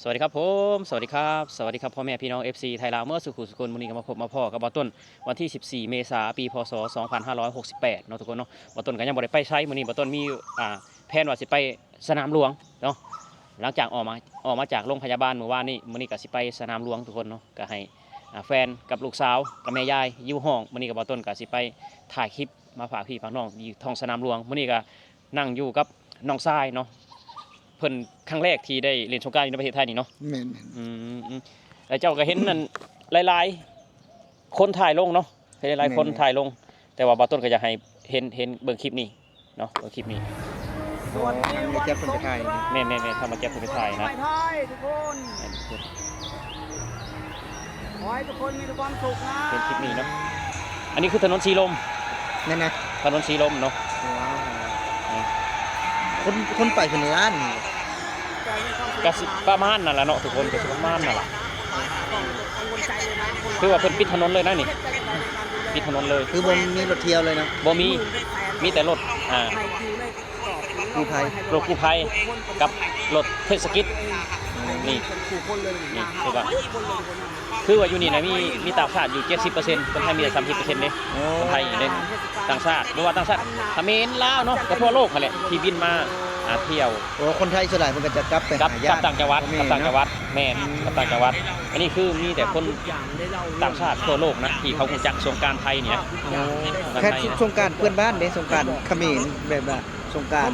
ສະຫວັດດີຄັບຜົມ ສະຫວັດດີຄັບ ສະຫວັດດີຄັບພໍ່ແມ່ພີ່ນ້ອງ ເອັຟຊີ ໄທລາວເໝິດສູ່ຜູ້ສູ່ຄົນ. ມື້ນີ້ກໍມາພົບມາພໍ້ກັບບ່າວຕົ້ນ ວັນທີສິບສີ່ ເມສາ ປີ ພ.ສ. ສອງພັນຫ້າຮ້ອຍຫົກສິບແປດ ເນາະທຸກຄົນເນາະ. ບ່າວຕົ້ນກໍຍັງບໍ່ໄດ້ໄປໃສ ມື້ນີ້ບ່າວຕົ້ນມີ ອ່າ ແພນວ່າຊິໄປສະໜາມຫຼວງເນາະ. ຫຼັງຈາກອອກມາ ອອກມາຈາກໂຮງພະຍາບານມື້ວານນີ້ ມື້ນີ້ກໍຊິໄປສະໜາມຫຼວງທຸກຄົນເນາະ. ກໍໃຫ້ ອ່າ ແຟນກັບລູກສາວກັບແມ່ຍາຍຢູ່ຫ້ອງ. ມື້ນີ້ກໍບ່າວຕົ້ນກໍຊິໄປຖ່າຍຄລິບມາຝາກພີ່ຝາກນ້ອງຢູ່ທ້ອງສະໜາມຫຼວງ. ມື້ນີ້ກໍ ນັ່ງຢູ່ກັບນ້ອງຊາຍເນາະ ເພິ່ນຄັ້ງແລກທີ່ໄດ້ຫຼິ້ນສົງການຢູ່ໃນປະເທດໄທນີ້ເນາະ. ແມ່ນໆ ອືມໆ ແລ້ວເຈົ້າກໍເຫັນນັ້ນ ຫຼາຍໆຄົນຖ່າຍລົງເນາະ ເຫັນຫຼາຍໆຄົນ ແມ່ນໆ ຖ່າຍລົງ ແຕ່ວ່າບ່າວຕົ້ນກໍຢາກໃຫ້ເຫັນ ເຫັນເບິ່ງຄລິບນີ້ເນາະ ເບິ່ງຄລິບນີ້. ອໍ ທາງແມ່ແຈັບເພິ່ນໄປຖ່າຍ. ແມ່ນໆໆ ທາງແມ່ແຈັບເພິ່ນໄປຖ່າຍນະ ໄປຖ່າຍທຸກຄົນ. ແມ່ນທຸກຄົນ. ຂໍໃຫ້ທຸກຄົນມີແຕ່ຄວາມສຸກນະ ເປັນຄລິບນີ້ເນາະ. ອັນນີ້ຄືຖະໜົນສີລົມ ແມ່ນນະ ຖະໜົນສີລົມເນາະ. ວ້າວ ນີ້ ຄົນ ຄົນໄປເປັນລ້ານນີ້. ກະຊິປະມານນັ້ນລະເນາະທຸກຄົນ ກະຊິປະມານນັ້ນລະ. ຄືວ່າເພິ່ນປິດຖະໜົນເລີຍນະນີ້ ປິດຖະໜົນເລີຍ ຄືບໍ່ມີລົດທ່ຽວເລີຍເນາະ. ບໍ່ມີ ມີແຕ່ລົດ ອ່າ ກູ້ໄພ ລົດກູ້ໄພກັບລົດເທດສະກິດ. ນີ້ ນີ້ຄືວ່າ ຄືວ່າຢູ່ນີ້ນະ ມີ ມີຕ່າງຊາດຢູ່ເຈັດສິບເປີເຊັນ ຄົນໄທມີແຕ່ສາມສິບເປີເຊັນເດ້. ໂອ້ ຄົນໄທເດ້ ຕ່າງຊາດ ບໍ່ວ່າຕ່າງຊາດ ຂະເໝນ ລາວເນາະ ກໍທົ່ວໂລກຫັ້ນແຫຼະ ທີ່ບິນມາ ອ່າ ທ່ຽວ. ໂອ້ ຄົນໄທສ່ວນຫຼາຍເພິ່ນກໍຈະກັບໄປ ກັບ ຫາຍາດ ກັບຕ່າງຈັງຫວັດ ກັບຕ່າງຈັງຫວັດ. ແມ່ນ ກັບຕ່າງຈັງຫວັດ. ອັນນີ້ຄືມີແຕ່ຄົນຕ່າງຊາດທົ່ວໂລກນະ ທີ່ເຂົາຮູ້ຈັກສົງການໄທນີ້ນະ. ໂອ້ ແຕ່ສົງການເພື່ອນບ້ານເດ້ ສົງການຂະເໝນ ແບບວ່າ ສົງການ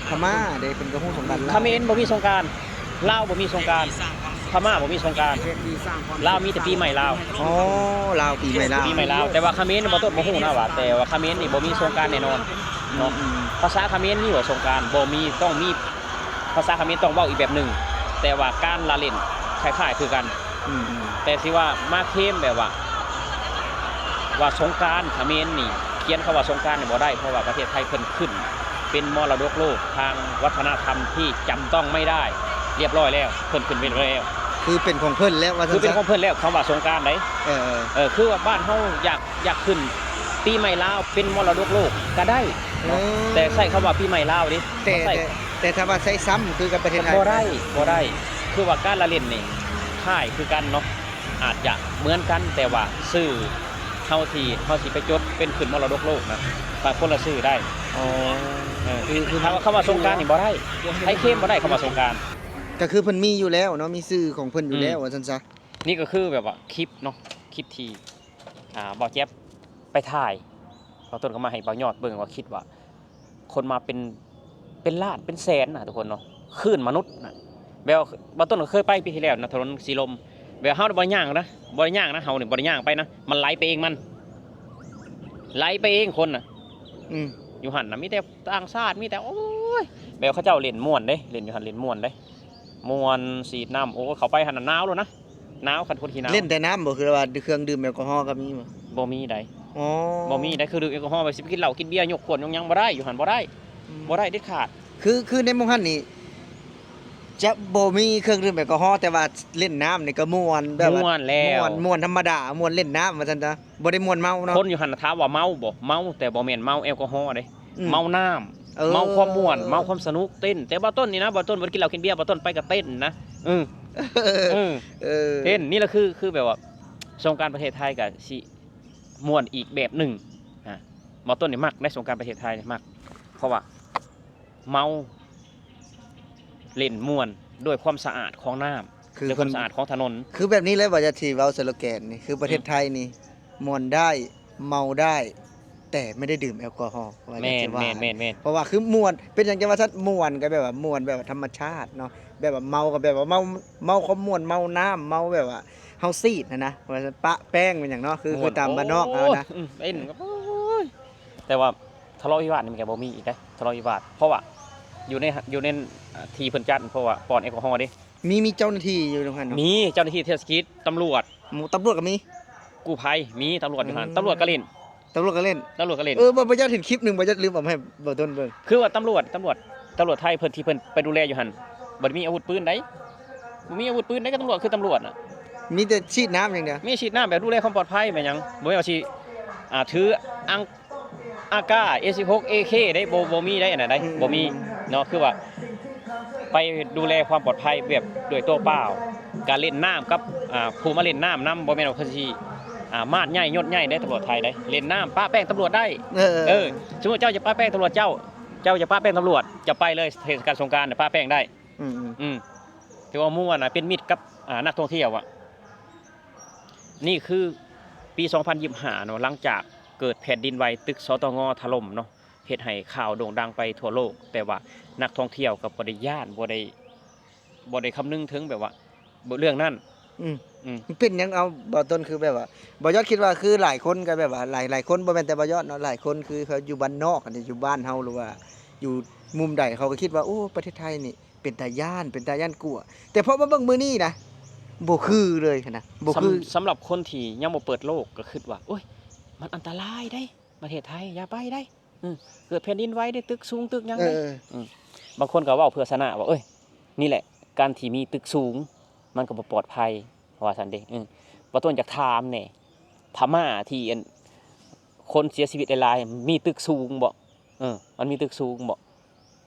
ພະມ້າເດ້ ເພິ່ນກໍຮູ້ສົງການລາວ. ຂະເໝນບໍ່ມີສົງການ ລາວບໍ່ມີສົງການ ພະມ້າບໍ່ມີສົງການ ລາວມີແຕ່ປີໃໝ່ລາວ. ອໍ ລາວປີໃໝ່ລາວ ປີໃໝ່ລາວ. ແຕ່ວ່າຂະເໝນບໍ່ ຕົ້ນບໍ່ຮູ້ນະວ່າ ແຕ່ວ່າຂະເໝນນີ້ບໍ່ມີສົງການແນ່ນອນເນາະ. ອືມໆ ພາສາຂະເໝນມີບໍ່ສົງການ? ບໍ່ມີ ຕ້ອງມີ ພາສາຂະເໝນຕ້ອງເວົ້າອີກແບບໜຶ່ງ ແຕ່ວ່າການລະຫຼິ້ນຄ້າຍໆຄືກັນ. ອືມໆ ແຕ່ຊິວ່າມາເຄມແບບວ່າ ວ່າສົງການຂະເໝນນີ້ ຂຽນຄຳວ່າສົງການນີ້ບໍ່ໄດ້ ເພາະວ່າປະເທດໄທເພິ່ນຂຶ້ນເປັນມໍລະດົກໂລກທາງວັດທະນະທຳທີ່ຈັບຕ້ອງໄມ່ໄດ້ ລຽບຮ້ອຍແລ້ວ ເພິ່ນຂຶ້ນເປັນແລ້ວ ຄືເປັນຂອງເພິ່ນແລ້ວວ່າຊັ້ນຊະ. ຄືເປັນຂອງເພິ່ນແລ້ວ ຄຳວ່າສົງການໃດ໋. ເອີໆ ເອີ ຄືວ່າບ້ານເຮົາຢາກ ຢາກຂຶ້ນປີໃໝ່ລາວເປັນມໍລະດົກໂລກກໍໄດ້ເນາະ. ເອີ ແຕ່ໃຊ້ຄຳວ່າປີໃໝ່ລາວເດ້ ແຕ່ ແຕ່ ແຕ່ຖ້າວ່າໃຊ້ຊ້ຳຄືກັບປະເທດໄທ ບໍ່ໄດ້ ບໍ່ໄດ້. ຄືວ່າການລະຫຼິ້ນນີ້ຄ້າຍຄືກັນເນາະ ອາດຈະເໝືອນກັນ ແຕ່ວ່າຊື່ເຮົາທີ່ເຮົາຊິໄປຈົດເປັນຂຶ້ນມໍລະດົກໂລກນະ ບາງຄົນລະຊື່ໄດ້. ອໍ ເອີ ຄື ຄື ຖ້າວ່າຄຳວ່າສົງການນີ້ບໍ່ໄດ້ ໃຜເຄມບໍ່ໄດ້ຄຳວ່າສົງການ. ກໍຄືເພິ່ນມີຢູ່ແລ້ວເນາະ ມີຊື່ຂອງເພິ່ນຢູ່ແລ້ວ ອືມ ວ່າຊັ້ນຊະ. ນີ້ກໍຄືແບບວ່າຄລິບເນາະ ຄລິບທີ່ ອ່າ ບ່າວແຈັບໄປຖ່າຍ ບ່າວຕົ້ນກໍມາໃຫ້ບ່າວຍອດເບິ່ງວ່າ ຄິດວ່າຄົນມາເປັນ ເປັນລ້ານເປັນແສນນະທຸກຄົນເນາະ ຄື້ນມະນຸດນະ. ແບບວ່າບ່າວຕົ້ນກໍເຄີຍໄປປີທີ່ແລ້ວນະ ຖະໜົນສີລົມ ແບບເຮົາບໍ່ໄດ້ຍ່າງນະ ບໍ່ໄດ້ຍ່າງນະ ເຮົານີ້ບໍ່ໄດ້ຍ່າງໄປນະ ມັນໄຫຼໄປເອງມັນ ໄຫຼໄປເອງຄົນນະ. ອືມ ຢູ່ຫັ້ນນະມີແຕ່ຕ່າງຊາດ ມີແຕ່ ໂອ້ຍ ແບບເຂົາເຈົ້າຫຼິ້ນມ່ວນເດ້ ຫຼິ້ນຢູ່ຫັ້ນຫຼິ້ນມ່ວນເດ້ ມ່ວນ ສີດນ້ຳ. ໂອ້ ເຂົ້າໄປຫັ້ນນະໜາວໂລດນະ ໜາວ ຄັນຄົນຂີ້ໜາວ. ຫຼິ້ນແຕ່ນ້ຳບໍ່ ຄືວ່າເຄື່ອງດື່ມແອລກໍຮໍກໍມີບໍ່? ບໍ່ມີໃດ໋. ອໍ ບໍ່ມີໃດ໋ ເຄື່ອງດື່ມແອລກໍຮໍ ວ່າຊິໄປກິນເຫຼົ້າກິນເບຍ ຍົກຂວດຍົກຫຍັງບໍ່ໄດ້ ຢູ່ຫັ້ນບໍ່ໄດ້ ອືມ ບໍ່ໄດ້ເດັດຂາດ. ຄື ຄືໃນໝ່ອງຫັ້ນນີ້ ຈະບໍ່ມີເຄື່ອງດື່ມແອລກໍຮໍ ແຕ່ວ່າຫຼິ້ນນ້ຳນີ້ກໍມ່ວນ ແບບວ່າມ່ວນແລ້ວ ມ່ວນ ມ່ວນທຳມະດາ ມ່ວນຫຼິ້ນນ້ຳວ່າຊັ້ນຊະ ບໍ່ໄດ້ມ່ວນເມົາເນາະ. ຄົນຢູ່ຫັ້ນນະ ຖາມວ່າເມົາບໍ່? ເມົາ ແຕ່ບໍ່ແມ່ນເມົາແອລກໍຮໍເດ້. ອືມ ເມົານ້ຳ ເອີ ເມົາຄວາມມ່ວນ ເມົາຄວາມສະໜຸກ ເຕັ້ນ. ແຕ່ບ່າວຕົ້ນນີ້ນະ ບ່າວຕົ້ນບໍ່ໄດ້ກິນເຫຼົ້າກິນເບຍ ບ່າວຕົ້ນໄປກໍເຕັ້ນນະ. ອືມ ເອີ ເອີ ເອີ ເຕັ້ນ. ນີ້ລະຄື ຄືແບບວ່າສົງການປະເທດໄທກໍຊິມ່ວນອີກແບບໜຶ່ງ. ອ່າ ບ່າວຕົ້ນນີ້ມັກໃດ໋ ສົງການປະເທດໄທນີ້ມັກ ເພາະວ່າເມົາ ຫຼິ້ນມ່ວນດ້ວຍຄວາມສະອາດຂອງນ້ຳ ຄື ດ້ວຍຄວາມສະອາດຂອງຖະໜົນ. ຄືແບບນີ້ເລີຍ ບ່າວຢາກຊິເວົ້າສະໂລແກນນີ້ ຄືປະເທດ ອືມ ໄທນີ້ ມ່ວນໄດ້ ເມົາໄດ້ ແຕ່ໄມ່ໄດ້ດື່ມແອລກໍຮໍ ວ່າ ແມ່ນ ແມ່ນ ແມ່ນ ແມ່ນ ເພາະວ່າຄືມ່ວນ ເປັນຫຍັງຈັ່ງວ່າຊັ້ນ ມ່ວນກໍແບບວ່າມ່ວນແບບວ່າທຳມະຊາດເນາະ ແບບວ່າເມົາກໍແບບວ່າເມົາ ເມົາຄວາມມ່ວນ ເມົານ້ຳ ເມົາແບບວ່າເຮົາສີດຫັ້ນນະ ວ່າຊັ້ນ ປະແປ້ງແມ່ນຫຍັງເນາະ ຄື ຄືຕາມບ້ານນອກເຮົານະ. ໂອ້ຍ ອືມ ເປັນ ໂອ້ຍ ແຕ່ວ່າທະເລາະວິວາດນີ້ມັນກໍບໍ່ມີອີກເດ້ ທະເລາະວິວາດ ເພາະວ່າຢູ່ໃນ ຢູ່ໃນ ອ່າ ທີ່ເພິ່ນຈັດ ເພາະວ່າປ້ອນແອລກໍຮໍເດ້. ມີ ມີເຈົ້າໜ້າທີ່ຢູ່ຕຳຫັ້ນເນາະ? ມີເຈົ້າໜ້າທີ່ເທດສະກິດ ຕຳຫຼວດ ໝູ່ຕຳຫຼວດກໍມີ ກູ້ໄພ ມີຕຳຫຼວດຢູ່ຫັ້ນ ອືມ ຕຳຫຼວດກໍຫຼິ້ນ ຕຳຫຼວດກໍຫຼິ້ນ ຕຳຫຼວດກໍຫຼິ້ນ. ເອີ ບ່າວ ບ່າວຢາດເຫັນຄລິບໜຶ່ງ ບ່າວຢາດລືມເອົາມາໃຫ້ບ່າວຕົ້ນເບິ່ງ ຄືວ່າຕຳຫຼວດ ຕຳຫຼວດ ຕຳຫຼວດໄທເພິ່ນ ທີ່ເພິ່ນໄປດູແລຢູ່ຫັ້ນ ບໍ່ໄດ້ມີອາວຸດປືນໃດ ບໍ່ມີອາວຸດປືນໃດ ກໍຕຳຫຼວດຄືຕຳຫຼວດນະ ມີແຕ່ສີດນ້ຳຢ່າງດຽວ ມີສີດນ້ຳແບບດູແລຄວາມປອດໄພແມ່ນຫຍັງ ບໍ່ແມ່ນວ່າຊິ ອ່າ ຖືອັງ ອາກາ ເອສິບຫົກ ເອເຄ ເດ້ ບໍ່ ບໍ່ມີໄດ໋ ອັນນັ້ນໄດ໋ ອືມ ບໍ່ມີເນາະ ຄືວ່າ ໄປດູແລຄວາມປອດໄພແບບດ້ວຍຕົວເປົ່າ. ການຫຼິ້ນນ້ຳກັບ ອ່າ ຜູ້ມາຫຼິ້ນນ້ຳນຳ ບໍ່ແມ່ນວ່າເພິ່ນຊິ ອ່າ ມາດໃຫຍ່ຍົດໃຫຍ່ເດ້ ຕຳຫຼວດໄທເດ້. ຫຼິ້ນນ້ຳປະແປ້ງຕຳຫຼວດໄດ້. ເອີ ເອີ ເອີ ສົມມຸດເຈົ້າຈະປະແປ້ງຕຳຫຼວດ ເຈົ້າ ເຈົ້າຈະປະແປ້ງຕຳຫຼວດ ຈະໄປເລີຍ ເທດສະການສົງການປະແປ້ງໄດ້. ອືມໆ ອືມ ຖືວ່າມ່ວນນະ ເປັນມິດກັບ ອ່າ ນັກທ່ອງທ່ຽວອະ. ນີ້ຄືປີສອງພັນຊາວຫ້າເນາະ ຫຼັງຈາກເກີດແຜ່ນດິນໄຫວ ຕຶກ ສຕງ ຖະຫຼົ່ມເນາະ ເຮັດໃຫ້ຂ່າວໂດ່ງດັງໄປທົ່ວໂລກ, ແຕ່ວ່ານັກທ່ອງທ່ຽວກໍບໍ່ໄດ້ຢ້ານ ບໍ່ໄດ້ ບໍ່ໄດ້ຄຳນຶງເຖິງແບບວ່າເລື່ອງນັ້ນ. ອືມ ອືມ ມັນເປັນຫຍັງ ເອົາ ບ່າວຕົ້ນ ຄືແບບວ່າ ບ່າວຍອດຄິດວ່າ ຄືຫຼາຍຄົນກໍແບບວ່າ ຫຼາຍ ຫຼາຍຄົນ ບໍ່ແມ່ນແຕ່ບ່າວຍອດເນາະ ຫຼາຍຄົນ ຄືເຂົາຢູ່ບ້ານນອກ ອັນນີ້ ຢູ່ບ້ານເຮົາ ຫຼືວ່າຢູ່ມຸມໃດ ເຂົາກໍຄິດວ່າ ໂອ້ ປະເທດໄທນີ້ ເປັນຕາຢ້ານ ເປັນຕາຢ້ານກົວ. ແຕ່ພໍມາເບິ່ງມື້ນີ້ນະ ບໍ່ຄືເລີຍຫັ້ນນະ ບໍ່ຄື. ສຳ ສຳລັບຄົນທີ່ຍັງບໍ່ເປີດໂລກກໍຄິດວ່າ ໂອ້ຍ ມັນອັນຕະລາຍເດ້ ປະເທດໄທ ຢ່າໄປເດ້ ເອີ ເກີດແຜ່ນດິນໄຫວເດ້ ຕຶກສູງຕຶກຫຍັງເດ້. ເອີ ເອີ ບາງຄົນກໍເວົ້າເພື່ອຊະນະວ່າ ເອີຍ ນີ້ແຫຼະ ການທີ່ມີຕຶກສູງມັນກໍບໍ່ປອດໄພ ວ່າຊັ້ນເດ້. ເອີ ບ່າວຕົ້ນຢາກຖາມແດ່ ພະມ້າທີ່ ອັນ ຄົນເສຍຊີວິດຫຼາຍໆ ມີຕຶກສູງບໍ່? ເອີ ມັນມີຕຶກສູງບໍ່?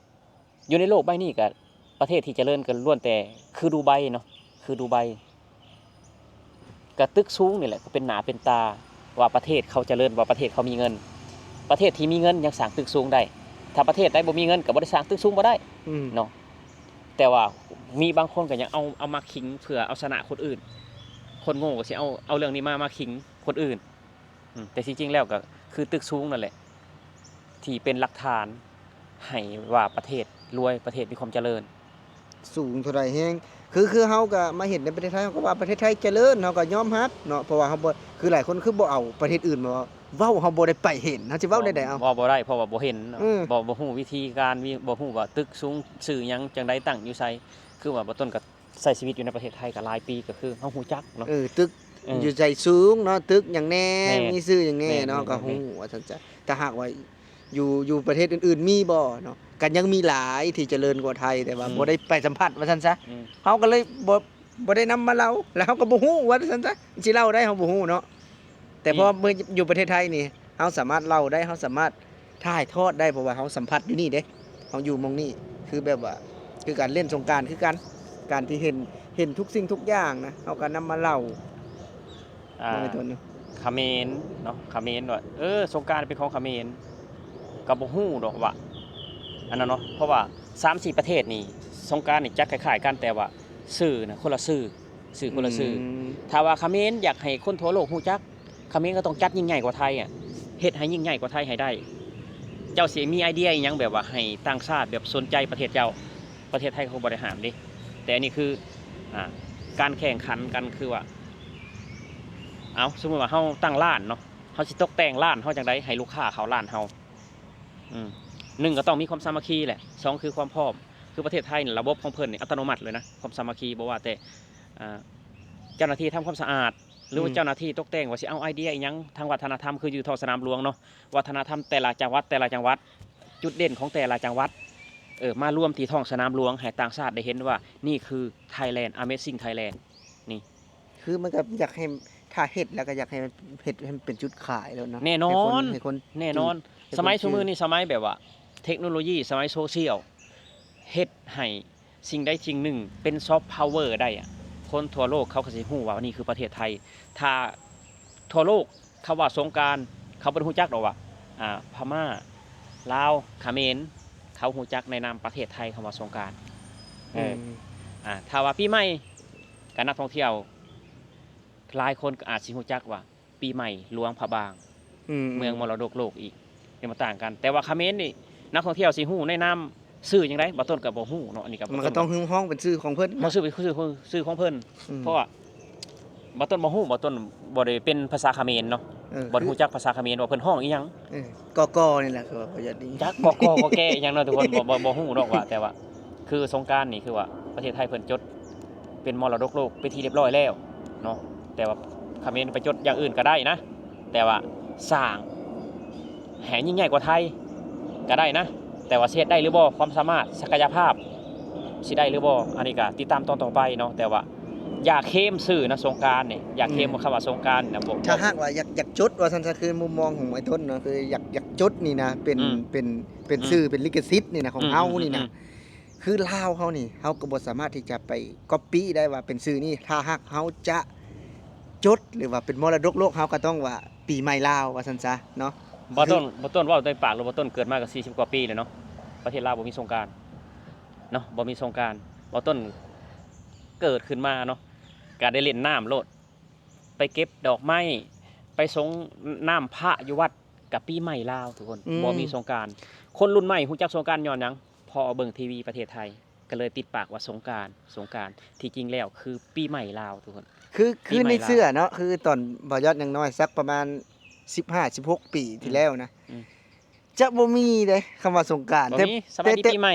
ຢູ່ໃນໂລກໃບນີ້ກະ ປະເທດທີ່ຈະເລີນກະລ້ວນແຕ່ຄືດູໄບເນາະ ຄືດູໄບ ກະຕຶກສູງນີ້ແຫຼະ ກະເປັນໜ້າເປັນຕາວ່າປະເທດເຂົາຈະເລີນ ວ່າປະເທດເຂົາມີເງິນ. ປະເທດທີ່ມີເງິນຍັງສ້າງຕຶກສູງໄດ້ ຖ້າປະເທດໃດບໍ່ມີເງິນກະບໍ່ໄດ້ສ້າງຕຶກສູງບໍ່ໄດ້ ອືມ ເນາະ. ແຕ່ວ່າມີບາງຄົນກະຍັງເອົາ ເອົາມາຄິງເພື່ອເອົາຊະນະຄົນອື່ນ ຄົນໂງ່ກະຊິເອົາ ເອົາເລື່ອງນີ້ມາ ມາຄິງຄົນອື່ນ. ອືມ ແຕ່ທີ່ຈິງແລ້ວກໍຄືຕຶກສູງນັ້ນແຫຼະ ທີ່ເປັນຫຼັກຖານໃຫ້ວ່າປະເທດລວຍ ປະເທດມີຄວາມຈະເລີນ. ສູງເທົ່າໃດແຮງ ຄື ຄືເຮົາກໍມາເຫັນໃນປະເທດໄທ ເຮົາກໍວ່າປະເທດໄທຈະເລີນ ເຮົາກໍຍອມຮັບເນາະ ເພາະວ່າເຮົາບໍ່ ຄືຫຼາຍຄົນຄືບໍ່ເອົາປະເທດອື່ນມາເວົ້າ ເວົ້າ ເຮົາບໍ່ໄດ້ໄປເຫັນ ເຮົາຊິເວົ້າແນວໃດເອົາ ເວົ້າບໍ່ໄດ້ ເພາະວ່າບໍ່ເຫັນເນາະ. ອືມ ບໍ່ ບໍ່ຮູ້ວິທີການ ບໍ່ຮູ້ວ່າຕຶກສູງຊື່ຫຍັງຈັ່ງໃດ ຕັ້ງຢູ່ໃສ ຄືວ່າບ່າວຕົ້ນກໍ ໃຊ້ຊີວິດຢູ່ໃນປະເທດໄທກໍຫຼາຍປີ ກໍຄືເຮົາຮູ້ຈັກເນາະ. ເອີ ຕຶກ ເອີ ຢູ່ໃສສູງເນາະ ຕຶກຫຍັງແດ່ ແມ່ນ ມີຊື່ຫຍັງແດ່ເນາະ ແມ່ນໆໆ ກໍຮູ້ວ່າຊັ້ນຊະ. ຖ້າຫາກວ່າຢູ່ ຢູ່ປະເທດອື່ນໆມີບໍ່ເນາະ ກໍຍັງມີຫຼາຍທີ່ຈະເລີນກວ່າໄທ ແຕ່ວ່າ ອືມ ບໍ່ໄດ້ໄປສຳຜັດວ່າຊັ້ນຊະ. ອືມ ເຮົາກໍເລີຍບໍ່ ບໍ່ໄດ້ນຳມາເລົ່າ ແລ້ວເຮົາກໍບໍ່ຮູ້ວ່າຊັ້ນຊະ ຊິເລົ່າໄດ້ ເຮົາບໍ່ຮູ້ເນາະ. ແຕ່ ອືມ ພໍມາຢູ່ປະເທດໄທນີ້ ເຮົາສາມາດເລົ່າໄດ້ ເຮົາສາມາດຖ່າຍທອດໄດ້ ເພາະວ່າເຮົາສຳຜັດຢູ່ນີ້ເດ້ ເຮົາຢູ່ໝ່ອງນີ້ ຄືແບບວ່າ ຄືການຫຼິ້ນສົງການຄືກັນ ການທີ່ເຫັນ ເຫັນທຸກສິ່ງທຸກຢ່າງນະ ເຮົາກໍນຳມາເລົ່າ. ອ່າ ເຂະເໝນເນາະ ເຂະເໝນວ່າ ເອີ ສົງການເປັນຂອງຂະເໝນ ກໍບໍ່ຮູ້ດອກວ່າ ອັນນັ້ນເນາະ ເພາະວ່າສາມສີ່ປະເທດນີ້ ສົງການນີ້ຈັດຄ້າຍໆກັນ ແຕ່ວ່າຊື່ນະຄົນລະຊື່. ຊື່ຄົນລະຊື່. ອືມ ຖ້າວ່າຂະເໝນຢາກໃຫ້ຄົນທົ່ວໂລກຮູ້ຈັກ ຂະເໝນກໍຕ້ອງຈັດຍິ່ງໃຫຍ່ກວ່າໄທອະ ເຮັດໃຫ້ຍິ່ງໃຫຍ່ກວ່າໄທໃຫ້ໄດ້. ເຈົ້າຊິມີໄອເດຍອີ່ຫຍັງແບບວ່າໃຫ້ຕ່າງຊາດແບບສົນໃຈປະເທດເຈົ້າ ປະເທດໄທເຂົາບໍ່ໄດ້ຫ້າມເດ້ ແຕ່ອັນນີ້ຄື ອ່າ ການແຂ່ງຂັນກັນ ຄືວ່າ ເອົາ ສົມມຸດວ່າເຮົາຕັ້ງຮ້ານເນາະ ເຮົາຊິຕົກແຕ່ງຮ້ານເຮົາຈັ່ງໃດໃຫ້ລູກຄ້າເຂົ້າຮ້ານເຮົາ? ອືມ ໜຶ່ງກໍຕ້ອງມີຄວາມສາມັກຄີແຫຼະ ສອງຄືຄວາມພ້ອມ ຄືປະເທດໄທນີ້ ລະບົບຂອງເພິ່ນນີ້ອັດຕະໂນມັດເລີຍນະ ຄວາມສາມັກຄີ ບໍ່ວ່າແຕ່ ອ່າ ເຈົ້າໜ້າທີ່ທຳຄວາມສະອາດ ຫຼືວ່າ ອືມ ເຈົ້າໜ້າທີ່ຕົກແຕ່ງ ວ່າຊິເອົາໄອເດຍອີ່ຫຍັງທາງວັດທະນະທຳ ຄືຢູ່ທ້ອງສະໜາມຫຼວງເນາະ ວັດທະນະທຳແຕ່ລະຈັງຫວັດ ແຕ່ລະຈັງຫວັດ ຈຸດເດັ່ນຂອງແຕ່ລະຈັງຫວັດ ເອີ ມາລວມທີ່ທ້ອງສະໜາມຫຼວງ ໃຫ້ຕ່າງຊາດໄດ້ເຫັນວ່າ ນີ້ຄື Thailand Amazing Thailand ນີ້ ຄືມັນກໍຢາກໃຫ້ ຖ້າເຮັດແລ້ວກໍຢາກໃຫ້ເຮັດໃຫ້ມັນເປັນຈຸດຂາຍໂລດເນາະ ແນ່ນອນ ໃຫ້ຄົນ ໃຫ້ຄົນ ແນ່ນອນ ໃຫ້ຄົນ ສະໄໝຊຸມື້ນີ້ ສະໄໝແບບວ່າເທັກໂນໂລຢີ ສະໄໝໂຊຊຽວ ເຮັດໃຫ້ສິ່ງໃດສິ່ງໜຶ່ງເປັນຊອບພາວເວີໄດ້ອະ ຄົນທົ່ວໂລກເຂົາກໍຊິຮູ້ວ່ານີ້ຄືປະເທດໄທ. ຖ້າທົ່ວໂລກ ຄຳວ່າສົງການ ເຂົາບໍ່ໄດ້ຮູ້ຈັກດອກວ່າ ອ່າ ພະມ້າ ລາວ ຂະເໝນ ເຂົາຮູ້ຈັກໃນນາມປະເທດໄທ ຄຳວ່າສົງການ. ເອີ ອືມ ອ່າ ຖ້າວ່າປີໃໝ່ ກະນັກທ່ອງທ່ຽວຫຼາຍຄົນກໍອາດຊິຮູ້ຈັກວ່າ ປີໃໝ່ຫຼວງພະບາງ ອືມ ເມືອງມໍລະດົກໂລກອີກ ເປັນບໍ່ຕ່າງກັນ. ແຕ່ວ່າຂະເໝນນີ້ ນັກທ່ອງທ່ຽວຊິຮູ້ໃນນາມ ຊື່ຫຍັງໃດ ບ່າວຕົ້ນກໍບໍ່ຮູ້ເນາະ. ອັນນີ້ກໍ ມັນກໍຕ້ອງ ຕ້ອງ ຮ- ຮ້ອງເປັນຊື່ຂອງເພິ່ນ ເຮົາຊື່ເປັນຊື່ຂອງ ຊື່ຂອງເພິ່ນ ອືມ ເພາະວ່າບ່າວຕົ້ນບໍ່ຮູ້ ບ່າວຕົ້ນບໍ່ໄດ້ເປັນພາສາຂະເໝນເນາະ ເອີ ບໍ່ຮູ້ຈັກພາສາຂະເໝນວ່າເພິ່ນຮ້ອງອີ່ຫຍັງ ເອີ ກໍກໍນີ້ແຫຼະ ຄືວ່າບໍ່ຢາກໄດ້ ຈັກກໍກໍກໍແກອີ່ຫຍັງເນາະ ທຸກຄົນ ບໍ່ ບໍ່ ບໍ່ຮູ້ດອກວ່າ ແຕ່ວ່າຄືສົງການນີ້ ຄືວ່າປະເທດໄທເພິ່ນຈົດເປັນມໍລະດົກໂລກເປັນທີ່ຮຽບຮ້ອຍແລ້ວເນາະ ແຕ່ວ່າຂະເໝນໄປຈົດຢ່າງອື່ນກໍໄດ້ນະ ແຕ່ວ່າສ້າງ ໃຫ້ຍິ່ງໃຫຍ່ກວ່າໄທກໍໄດ້ນະ ແຕ່ວ່າຊິເຮັດໄດ້ຫຼືບໍ່ ຄວາມສາມາດ ສັກກະຍະພາບຊິໄດ້ຫຼືບໍ່ ອັນນີ້ກໍຕິດຕາມຕອນຕໍ່ໄປເນາະ. ແຕ່ວ່າຢ່າເຄມຊື່ນະ ສົງການນີ້ ຢ່າເຄມ ອືມ ຄຳວ່າສົງການນະ ບໍ່ ຖ້າຫາກວ່າຢາກ ຢາກຈົດວ່າຊັ້ນຊະ ຄືມຸມມອງຂອງອ້າຍຕົ້ນເນາະ ຄືຢາກ ຢາກຈົດນີ້ນະ ເປັນ ອືມ ເປັນ ເປັນ ອືມ ຊື່ ເປັນລິຂະສິດນີ້ນະ ຂອງ ອືມ ເຮົານີ້ນະ ອືມ ອືມ. ຄືລາວເຮົານີ້ ເຮົາກໍບໍ່ສາມາດທີ່ຈະໄປກັອບປີ້ໄດ້ວ່າເປັນຊື່ນີ້ ຖ້າຫາກເຮົາຈະຈົດ ຫຼືວ່າເປັນມໍລະດົກໂລກ ເຮົາກໍຕ້ອງວ່າປີໃໝ່ລາວວ່າຊັ້ນຊະເນາະ. ບ່າວຕົ້ນ ບ່າວຕົ້ນເວົ້າດ້ວຍປາກໂລດ ບ່າວຕົ້ນເກີດມາກໍສີ່ສິບກວ່າປີແລ້ວເນາະ ປະເທດລາວບໍ່ມີສົງການເນາະ ບໍ່ມີສົງການ. ບ່າວຕົ້ນເກີດຂຶ້ນມາເນາະ ກໍໄດ້ເລ່ນນ້ຳໂລດ ໄປເກັບດອກໄມ້ ໄປສົງນ້ຳພະຢູ່ວັດ ກໍປີໃໝ່ລາວທຸກຄົນ ອືມ ບໍ່ມີສົງການ. ຄົນລຸ້ນໃໝ່ຮູ້ຈັກສົງການຍ້ອນຫຍັງ? ເພາະວ່າເບິ່ງທີວີປະເທດໄທ ກໍເລີຍຕິດປາກວ່າສົງການ ສົງການ ທີ່ຈິງແລ້ວຄືປີໃໝ່ລາວທຸກຄົນ ຄື ຄືໃນເຊື່ອເນາະ ຄືຕອນບ່າວຍອດຍັງນ້ອຍ ສັກປະມານສິບຫ້າ ສິບຫົກປີທີ່ແລ້ວນະ ອືມ ຈະບໍ່ມີເດ້ຄຳວ່າສົງການ ບໍ່ມີ ແຕ່ ສະບາຍດີ ແຕ່ ປີໃໝ່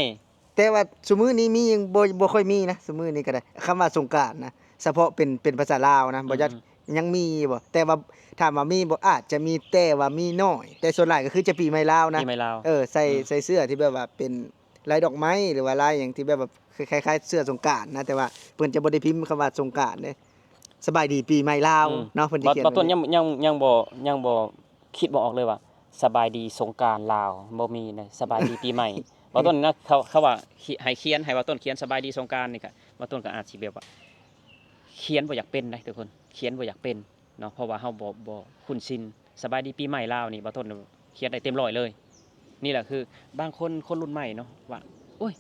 ແຕ່ວ່າຊຸມື້ນີ້ມີ ຍັງບໍ່ ບໍ່ຄ່ອຍມີນະ ຊຸມື້ນີ້ກໍໄດ້ ຄຳວ່າສົງການນະ ສະເພາະເປັນ ເປັນພາສາລາວນະ ອືມ ບໍ່ຈັກ ອືມ ຍັງມີຢູ່ບໍ່? ແຕ່ວ່າຖາມວ່າມີບໍ່? ອາດຈະມີ ແຕ່ວ່າມີໜ້ອຍ ແຕ່ສ່ວນຫຼາຍກໍຄືຈະປີໃໝ່ລາວນະ ປີໃໝ່ລາວ ເອີ ໃສ່ ອືມ ໃສ່ເສື້ອທີ່ແບບວ່າເປັນລາຍດອກໄມ້ ຫຼືວ່າລາຍຫຍັງທີ່ແບບວ່າ ຄືຄ້າຍໆເສື້ອສົງການນະ ແຕ່ວ່າເພິ່ນຈະບໍ່ໄດ້ພິມຄຳວ່າສົງການເດ້ ສະບາຍດີປີໃໝ່ລາວ ອືມ ເນາະ ເພິ່ນຈະຂຽນ ບ່າວ ບ່າວຕົ້ນ ໄວ້ ຍັງ ຍັງ ຍັງບໍ່ ຍັງບໍ່ຄິດບໍ່ອອກເລີຍວ່າ ສະບາຍດີສົງການລາວ ບໍ່ມີນະ ສະບາຍດີປີໃໝ່. ບ່າວຕົ້ນນະ ເຂົາ ເຂົາວ່າ ໃຫ້ຂຽນ ໃຫ້ບ່າວຕົ້ນຂຽນສະບາຍດີສົງການນີ້ກະ ບ່າວຕົ້ນກໍອາດຊິແບບວ່າ ຂຽນບໍ່ຢາກເປັນໃດ໋ທຸກຄົນ ຂຽນບໍ່ຢາກເປັນເນາະ ເພາະວ່າເຮົາບໍ່ ບໍ່ຄຸ້ນຊິນ. ສະບາຍດີປີໃໝ່ລາວນີ້ ບ່າວຕົ້ນຂຽນໄດ້ເຕັມຮ້ອຍເລີຍ. ນີ້ແຫຼະຄືບາງຄົນ ຄົນລຸ້ນໃໝ່ເນາະ ວ່າ ໂອ້ຍ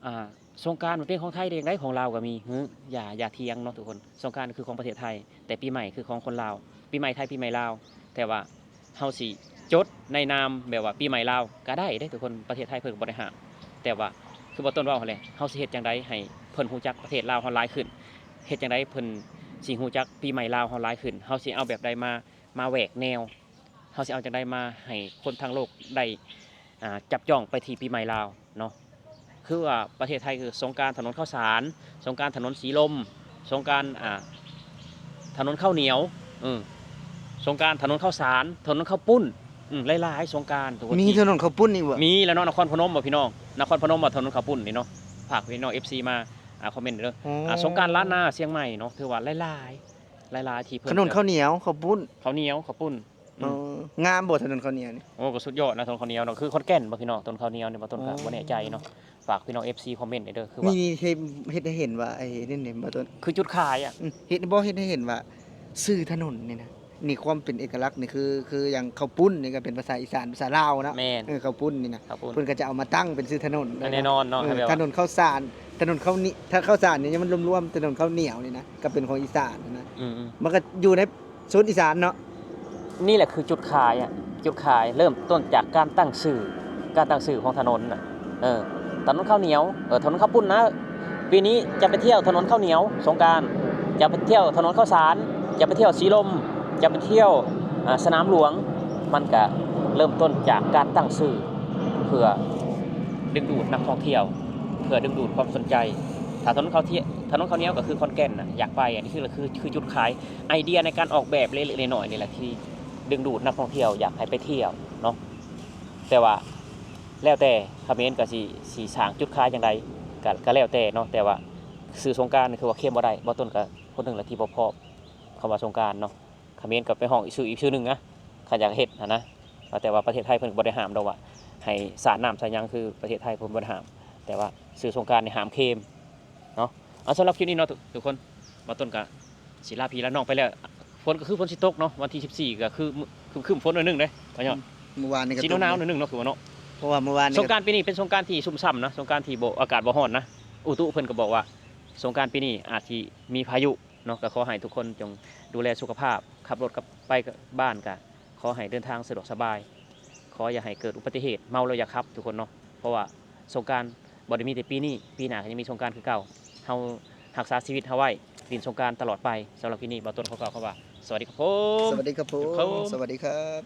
ອ່າ ສົງການມັນເປັນຂອງໄທໄດ້ຈັ່ງໃດ ຂອງລາວກໍມີ. ເຮີ ຢ່າ ຢ່າຖຽງເນາະທຸກຄົນ ສົງການຄືຂອງປະເທດໄທ ແຕ່ປີໃໝ່ຄືຂອງຄົນລາວ ປີໃໝ່ໄທ ປີໃໝ່ລາວ. ແຕ່ວ່າເຮົາຊິຈົດໃນນາມແບບວ່າປີໃໝ່ລາວກໍໄດ້ເດ້ທຸກຄົນ ປະເທດໄທເພິ່ນກໍບໍ່ໄດ້ຫ້າມ. ແຕ່ວ່າຄືບ່າວຕົ້ນເວົ້າຫັ້ນແຫຼະ ເຮົາຊິເຮັດຈັ່ງໃດໃຫ້ເພິ່ນຮູ້ຈັກປະເທດລາວເຮົາຫຼາຍຂຶ້ນ ເຮັດຈັ່ງໃດເພິ່ນຊິຮູ້ຈັກປີໃໝ່ລາວເຮົາຫຼາຍຂຶ້ນ ເຮົາຊິເອົາແບບໃດມາ ມາແຫວກແນວ ເຮົາຊິເອົາຈັ່ງໃດມາໃຫ້ຄົນທັງໂລກໄດ້ ອ່າ ຈັບຈ້ອງໄປທີ່ປີໃໝ່ລາວເນາະ. ຄືວ່າປະເທດໄທຄືສົງການຖະໜົນເຂົ້າສານ ສົງການຖະໜົນສີລົມ ສົງການ ອ່າ ຖະໜົນເຂົ້າໜຽວ ເອີ ສົງການຖະໜົນເຂົ້າສານ ຖະໜົນເຂົ້າປຸ້ນ ອືມ ຫຼາຍໆສົງການທຸກຄົນ. ມີຖະໜົນເຂົ້າປຸ້ນອີກບໍ່? ມີແລ້ວເນາະ ນະຄອນພະນົມບໍ່ພີ່ນ້ອງ? ນະຄອນພະນົມວ່າຖະໜົນເຂົ້າປຸ້ນນີ້ເນາະ ຝາກພີ່ນ້ອງ ເອັຟຊີ ມາ ອ່າ ຄອມເມັນເດີ. ໂອ້ ອ່າ ສົງການລ້ານນາຊຽງໃໝ່ເນາະ ຖືວ່າຫຼາຍໆ ຫຼາຍໆທີ່ເພິ່ນ ຖະໜົນເຂົ້າໜຽວ ເຂົ້າປຸ້ນ ເຂົ້າໜຽວ ເຂົ້າປຸ້ນ ອືມ ອໍ ງາມບໍ່ຖະໜົນເຂົ້າໜຽວນີ້? ໂອ້ ກໍສຸດຍອດນະ ຖະໜົນເຂົ້າໜຽວເນາະ ຄືຂອນແກ່ນບໍ່ພີ່ນ້ອງ? ຖະໜົນເຂົ້າໜຽວນີ້ ບ່າວຕົ້ນກໍ ອໍ ບໍ່ແນ່ໃຈເນາະ ຝາກພີ່ນ້ອງ ເອັຟຊີ ຄອມເມັນແດ່ເດີ. ຄືວ່າ ນີ້ ນີ້ເຮັດ ເຮັດໃຫ້ເຫັນວ່າ ໄອ້ນີ້ນີ້ ບ່າວຕົ້ນ ຄືຈຸດຂາຍອະ ອືມ ເຮັດ ບໍ່ ເຮັດໃຫ້ເຫັນວ່າຊື່ຖະໜົນນີ້ນະ ນີ້ຄວາມເປັນເອກະລັກນີ້ ຄື ຄືຢ່າງເຂົ້າປຸ້ນນີ້ກໍເປັນພາສາອີສານ ພາສາລາວເນາະ. ແມ່ນ ເອີ ເຂົ້າປຸ້ນນີ້ນະ ເຂົ້າປຸ້ນ ເພິ່ນກໍຈະເອົາມາຕັ້ງເປັນຊື່ຖະໜົນເລີຍ ແນ່ນອນເນາະ ເອີ ແບບວ່າ ຖະໜົນເຂົ້າສານ ຖະໜົນເຂົ້າໜຽວ ຖ້າເຂົ້າສານນີ້ມັນລວມໆ ຖະໜົນເຂົ້າໜຽວນີ້ນະ ກໍເປັນຂອງອີສານນະ. ອືມໆ ມັນກໍຢູ່ໃນ ໂຊນອີສານເນາະ. ນີ້ແຫຼະຄືຈຸດຂາຍອະ ຈຸດຂາຍເລີ່ມຕົ້ນຈາກການຕັ້ງຊື່ ການຕັ້ງຊື່ຂອງຖະໜົນນະ ເອີ ຖະໜົນເຂົ້າໜຽວ ເອີ ຖະໜົນເຂົ້າປຸ້ນນະ ປີນີ້ຈະໄປທ່ຽວຖະໜົນເຂົ້າໜຽວສົງການ ຈະໄປທ່ຽວຖະໜົນເຂົ້າສານ ຈະໄປທ່ຽວສີລົມ ຈະໄປທ່ຽວ ອ່າ ສະໜາມຫຼວງ ມັນກະເລີ່ມຕົ້ນຈາກການຕັ້ງຊື່ ເພື່ອດຶງດູດນັກທ່ອງທ່ຽວ ເພື່ອດຶງດູດຄວາມສົນໃຈ. ຖ້າຖະໜົນເຂົ້າ ຖະໜົນເຂົ້າໜຽວກໍຄືຂອນແກ່ນນະ ຢາກໄປ ອັນນີ້ຄື ຄື ຄືຈຸດຂາຍ ໄອເດຍໃນການອອກແບບເລັກໆນ້ອຍໆນີ້ແຫຼະ ທີ່ດຶງດູດນັກທ່ອງທ່ຽວຢາກໃຫ້ໄປທ່ຽວເນາະ. ແຕ່ວ່າແລ້ວແຕ່ຂະເໝນກໍຊິ ຊິສ້າງຈຸດຂາຍຈັ່ງໃດ ກໍ ກໍແລ້ວແຕ່ເນາະ. ແຕ່ວ່າຊື່ສົງການນີ້ຄືວ່າເຄມບໍ່ໄດ້ ບ່າວຕົ້ນກໍຄົນໜຶ່ງແຫຼະທີ່ບໍ່ພ້ອມຄຳວ່າສົງການເນາະ. ຂະເໝນກໍໄປຮ້ອງອີກຊື່ ອີກຊື່ໜຶ່ງນະ ຄັນຢາກເຮັດຫັ້ນນະ. ແຕ່ວ່າປະເທດໄທເພິ່ນກໍບໍ່ໄດ້ຫ້າມດອກວ່າໃຫ້ສາດນ້ຳສາດຫຍັງ ຄືປະເທດໄທເພິ່ນບໍ່ໄດ້ຫ້າມ ແຕ່ວ່າຊື່ສົງການນີ້ຫ້າມເຄມ ເນາະ. ເອົາ ສຳລັບຄລິບນີ້ເນາະ ທຸກ ທຸກຄົນ ບ່າວຕົ້ນກະຊິລາພີ່ລານ້ອງໄປແລ້ວ. ຝົນກໍຄືຝົນຊິຕົກເນາະ ວັນທີສິບສີ່ກໍຄືຄຶ້ມໆຝົນໜ້ອຍໜຶ່ງເດ້ ພໍ່ຍອດ. ອືມ ມື້ວານນີ້ກໍ ຊິໜາວໆໜ້ອຍໜຶ່ງເນາະ ຄືວ່າເນາະ ເພາະວ່າມື້ວານນີ້ ສົງການປີນີ້ເປັນສົງການທີ່ຊຸ່ມຊ່ຳນະ ສົງການທີ່ບໍ່ ອາກາດບໍ່ຮ້ອນນະ. ອຸຕຸເພິ່ນກໍບອກວ່າສົງການປີນີ້ອາດຊິມີພາຍຸເນາະ ກໍຂໍໃຫ້ທຸກຄົນຈົ່ງດູແລສຸຂະພາບ ຂັບລົດກັບໄປກັບບ້ານກະ ຂໍໃຫ້ເດີນທາງສະດວກສະບາຍ ຂໍຢ່າໃຫ້ເກີດອຸບັດຕິເຫດເມົາແລ້ວຢ່າຂັບທຸກຄົນເນາະ. ເພາະວ່າສົງການບໍ່ໄດ້ມີແຕ່ປີນີ້ ປີໜ້າກໍຍັງມີສົງການຄືເກົ່າ. ເຮົາຮັກສາຊີວິດເຮົາໄວ້ ຫຼິ້ນສົງການຕະຫຼອດໄປ. ສຳລັບຄລິບນີ້ ບ່າວຕົ້ນຂໍກ່າວຄຳວ່າ ສະຫວັດດີຄັບຜົມ ສະຫວັດດີຄັບຜົມ ທຸກຄົນ ສະຫວັດດີຄັບ.